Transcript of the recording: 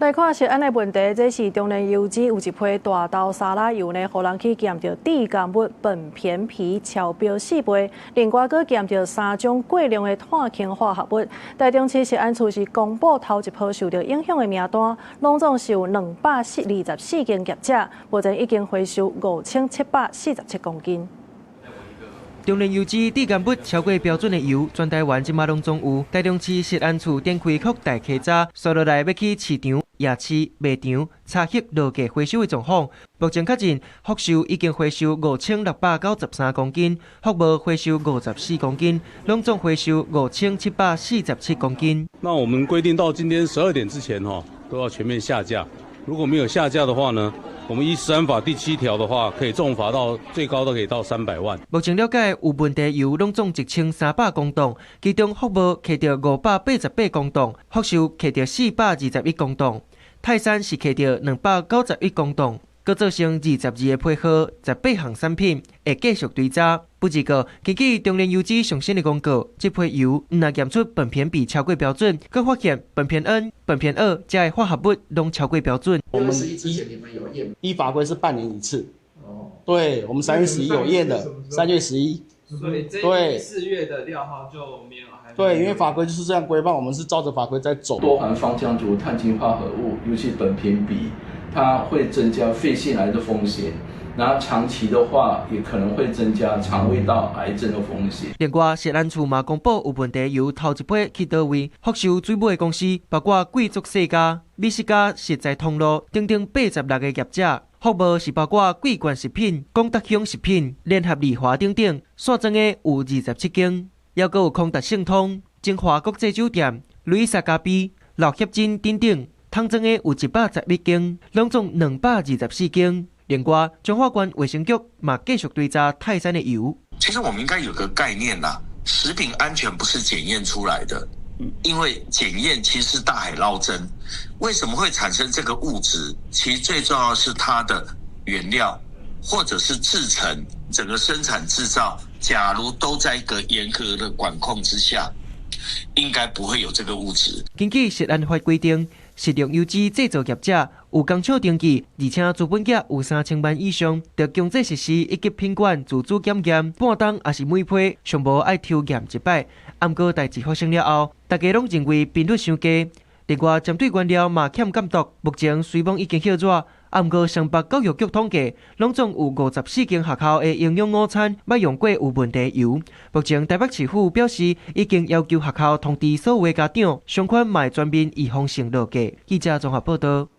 來看食安的問題，這是中煉油脂有一批大豆沙拉油呢，予人去檢著致癌物苯偏鈹超標4倍，另外閣檢著三種過量的碳氫化合物。台中市食安處是公布頭一波受著影響的名單，攏總是有224間業者，目前已經回收5747公斤。中煉油脂致癌物超過標準的油，全台灣這馬攏總有。台中市食安處展開擴大稽查，紲落來欲去市場、夜市、賣場查核落架回收的狀況。目前確認，福壽已經回收5693公斤，福茂回收54公斤，攏總回收5747公斤。那我們規定到今天12點之前，哈，都要全面下架。如果沒有下架的話呢，我們依食安法第7條的話，可以重罰到最高都可以到300萬。目前了解有問題油攏總1300公噸，其中福茂揢著588公噸，福壽揢著421公噸，泰山是揢著291公噸，閣造成22個批號、18項產品會繼續追查。不過，根據中煉油脂上新的公告，這批油毋但驗出苯偏鈹超過標準，閣發現苯偏 N、苯偏二這个化合物攏超過標準。我們依法規是半年一次。哦，對，我們3月11有驗的，3月11。所以這4月的料號就沒有。對，因為法規就是這樣規範，我們是照着法規在走。多環芳香族碳氫化合物，尤其苯偏鈹，它會增加肺腺癌的風險。然後長期的話，也可能會增加腸胃道癌症的風險。另外，食安處嘛公布有問題油頭一批去佗位，福壽水母公司，包括貴族世家、美食家食材通路等等86個業者。福茂是包括桂冠食品、廣達香食品、聯合利華等等，散裝的有27間，猶閣有康達盛通、晶華國際酒店、路易莎咖啡、老協珍等等，桶裝的有111間，攏總224間。另外，彰化縣衛生局嘛繼續追查泰山的油。其實我們應該有個概念啦，食品安全不是檢驗出來的，因為檢驗其實是大海撈針。為什麼會產生這個物質？其實最重要是它的原料或者是製程，整個生產製造，假如都在一個嚴格的管控之下，應該不會有這個物質。根據食安法規定，食用油脂製造業者有工廠登記，而且資本額有3000萬以上，著強制實施一級品管自主檢驗，半冬抑是每批上無愛抽驗一擺。毋過代誌發生了後，大家攏認為頻率傷低。另外，針對原料嘛欠監督，目前水網已經歇熱。毋過雙北教育局統計，攏總有54間學校的營養午餐捌用過有問題油。目前台北市府表示，已經要求學校通知所有家長，相關嘛會全面預防性落架。記者綜合報道。